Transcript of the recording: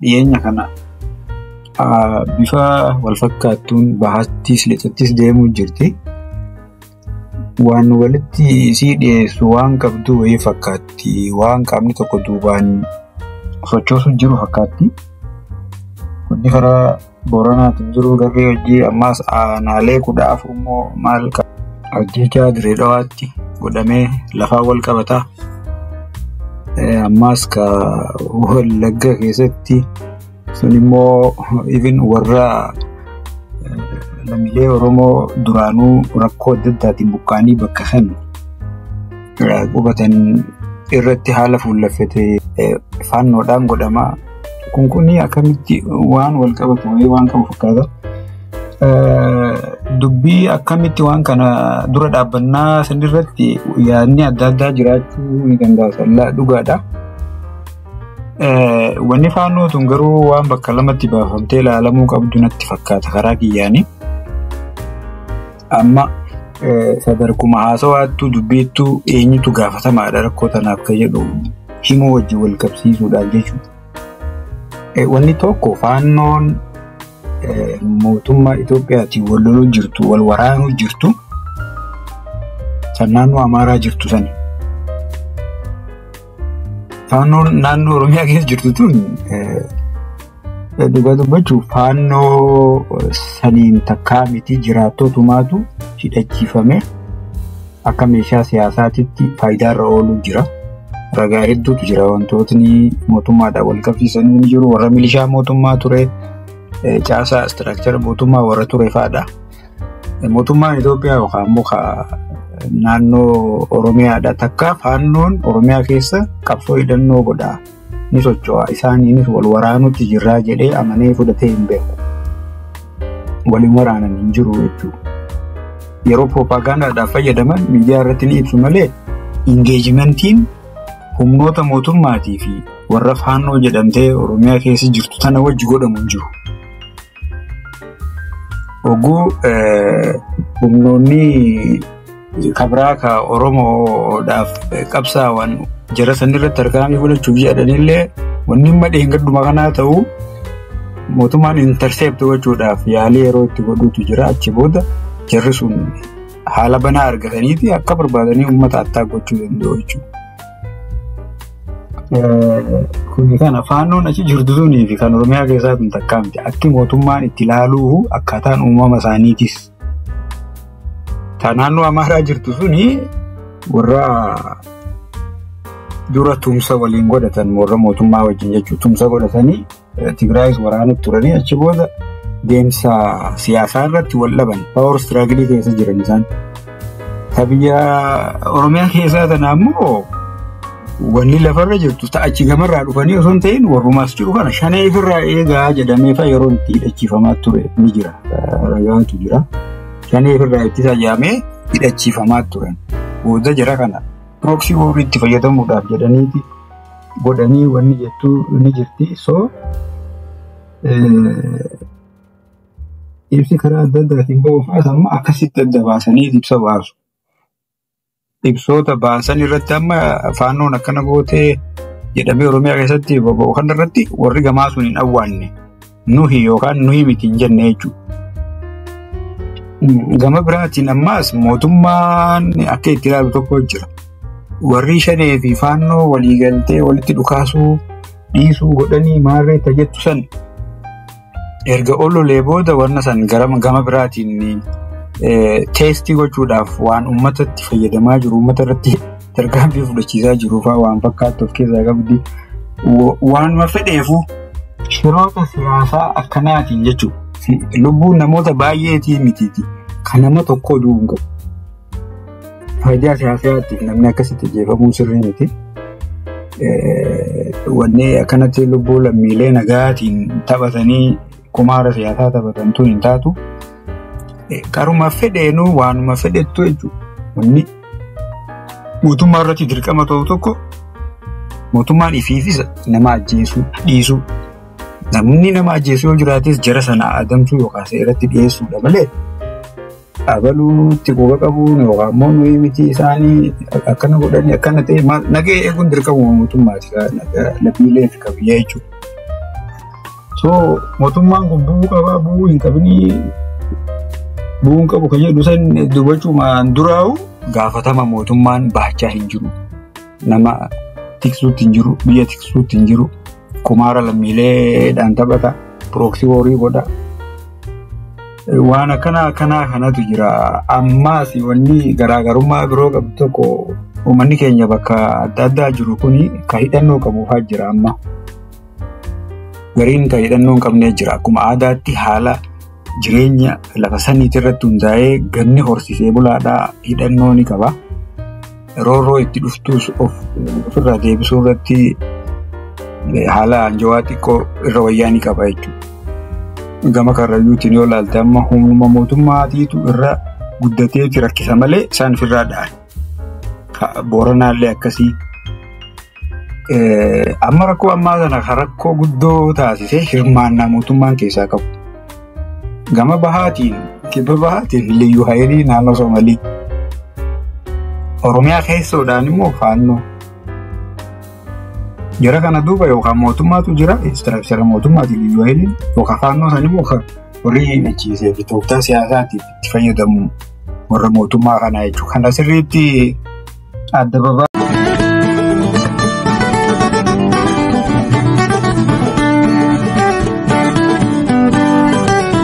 Dhiyeenya kana bifa wal fakkaattuun bahattis lixattis deemuu jirti. Waan walitti isii dhiyeessu waan qabdu wayii fakkaatti. Waan qaamni tokko duubaan sochoosu jiru fakkaatti. Wanni karaa Booranaatiin jiru garee hojii ammaas aanaalee 14 immoo maal ajjechaa Dirree Dhawaatti godhamee lafaan wal qabataa. Ammaas ka Wallagga keessatti sun immoo even warra lammiilee Oromoo duraanuu rakkoo adda addaatiin buqqaanii bakka kan qubatan irratti haala fuulleffate faannoodhaan godhama. Kun kuni akkamitti waan wal qabatu wayii waan qabu fakkaata. Dubbii akkamitti waan kana dura dhaabbannaa sanirratti yaadni adda addaa jiraachuu ni danda'a. Sallaa dhugaadha. Wanni faannoo tun garuu waan bakka lamatti baafamtee ilaalamuu qabdu natti fakkaata karaa kiyyaanii. Amma sadarkuma haasawaattuu dubbiittuu eenyutu gaafatamaadha rakkoo tanaaf kan jedhu himuu wajjin wal qabsiisuudhaaf jechuudha. Wanni tokko faannoon mootummaa Itoophiyaatiin wal loluu jirtu, wal waraanuu jirtu, san naannoo Amaaraa jirtu sani. Faannoon naannoo Oromiyaa keessa jirtu tun dhugaa dubbachuuf faannoo saniin takkaa miti jiraattotumaatu hidhachiifame akka meeshaa siyaasaatitti faayidaarra ooluu jira. Ragaa hedduutu jira wantootni mootummaadhaan wal qabsiisanii ni jiru. Warra milishaa mootummaa ture, caasaa istiraakchara mootummaa warra ture fa'aadha. Mootummaan Itoophiyaa yookaan immoo naannoo Oromiyaadha. Takka faannoon Oromiyaa keessa qabsoo hidhannoo godha. Ni socho'a. Isaaniinis wal waraanutti jirraa jedhee amanee fudhatee hin beeku. Waliin waraanan hin jiru jechuudha. Yeroo piroopagaandaadhaaf fayyadaman miidiyaa irratti ni ibsu malee ingeejimentiin humnoota mootummaatii fi warra faannoo jedhamtee Oromiyaa keessa jirtu tana wajji godhamu hin jiru. Oguu humnoonni kabraa ka Oromoodhaaf qabsaa'an jara sanirratti tarkaanfii fudhachuuf jedhanillee wanni amma dheengadduma kanaa ta'u mootummaan intercept gochuudhaaf yaalii yeroo itti godhutu jira. Achi booda jarri sun haala banaa argataniiti akka barbaadanii uummata attaa gochuu danda'u jechuudha. Kuni kana faannoon achi jirtu sunii fi kan Oromiyaa keessaa tun takkaa miti. Akki mootummaan itti ilaaluu akkaataan uumama isaaniitis. Ta naannoo Amaaraa jirtu suni warra dura tumsa waliin godhatan warra mootummaa wajjin jechuudha. Tumsa godhatanii Tigraayis waraanatti turanii achi booda deemsa siyaasaa irratti wal dhaban. Power struggle keessa jiran isaan. Ta biyya Oromiyaa keessaa tana ammoo wanni lafarra jirtu achi gamarraa dhufanii osoo hin ta'in warrumaas jiru kana shanee ofirraa eegaa jedhamee fa yeroo itti hidhachiifamaa ture ni jira. Ragaatu jira. Shanee ofirraa ittisa jedhamee hidhachiifamaa turan. Booda jara kana proxy war itti fayyadamuudhaaf jedhaniiti godhanii wanni jettu ni jirti. So ibsi karaa adda addaatiin ba'u fa'aas amma akkasitti adda baasanii ibsa baasu. Ibsoota baasan irratti amma faannoon akkana gootee jedhamee Oromiyaa keessatti boba'u kana irratti warri gamaa sun hin awwaanne nuhi yookaan nuhi miti hin jenne jechuudha. Gama biraatiin ammaas mootummaan akka itti ilaalu tokko jira. Warri shanee fi faannoo waliigaltee walitti dhukaasuu dhiisuu godhanii maarree tajettu san erga ololee booda wanna san gama biraatiin teestii gochuudhaaf waan uummatatti fayyadamaa jiru, uummata irratti tarkaanfii fudhachiisaa jiru fa'aa waan fakkaatu of keessaa qabdi. Waanuma fedheefu shiroota siyaasaa akkanaatiin jechuudha. Lubbuun namoota baay'eetii mitiiti. Kan nama tokko du'uu hin qabu. Faayidaa siyaasaatiif namni akkasitti ajjeefamuun sirrii miti. Wanni akkanatti lubbuu lammiilee nagaatiin taphatanii kumaara siyaasaa taphatan tun hin taatu. Qaruma fedheenuu waanuma fedhettu jechuudha. Wanni mootummaa irratti dirqama ta'u tokko mootummaan ifiifis nama ajjeesuu dhiisuu. Namni nama ajjeesuu yoo jiraates jara sana adamsuu yookaan seeratti dhiyeessuudha malee abaluutti quba qabuun yookaan immoo nuyi miti isaanii akkana godhanii akkana ta'e nagahee eeguun dirqama mootummaati lammiilee fi qabiyyaa jechuudha. So mootummaan kun bu'uu qabaa bu'uu hin qabinii bu'uu hin qabu kan jedhu san dubbachuumaan duraa'u gaafatama mootummaan baachaa hin jiru. Nama tiksuutti hin jiru, biyya tiksuutti hin jiru, kumaara lammiileedhaan taphata, proxy horii godha. Waan akkanaa akkanaa kanatu jira. Ammaas wanni garaagarummaa biroo qabu tokko uummanni keenya bakka adda addaa jiru kuni ka hidhannoo qabuufaa jira amma. Gariin ka hidhannoo hin qabnee jira. Akkuma aadaatti haala jireenya lafa saniitii irratti hundaa'ee ganni horsiisee bulaadhaa hidhannoo ni qaba. Roorroo itti dhuftus ofirraa deebisuu irratti haala anjawaa xiqqoo irra wayyaa ni qaba jechuudha. Gama karrayyuutiin yoo ilaalte amma humnuma mootummaatiitu irra guddateeti rakkisa malee isaan ofirraa dha'an. Booranaallee akkasii. Amma rakkoo ammaa kana rakkoo guddoo taasisee hirmaannaa mootummaan keessaa qabu. Gama bahaatiin kibba bahaatiin liyyuu hayilii naannoo Somalii. Oromiyaa keessoodhaan immoo faannoo. Jara kana duuba yookaan mootummaatu jira, istiraakchara mootummaatiin liyyuu hayiliin yookaan faannoo san immoo warri hidhachiisee fi tooftaa siyaasaatiif itti fayyadamu warra mootummaa kanaa jechuudha. Kana sirriitti adda babaa.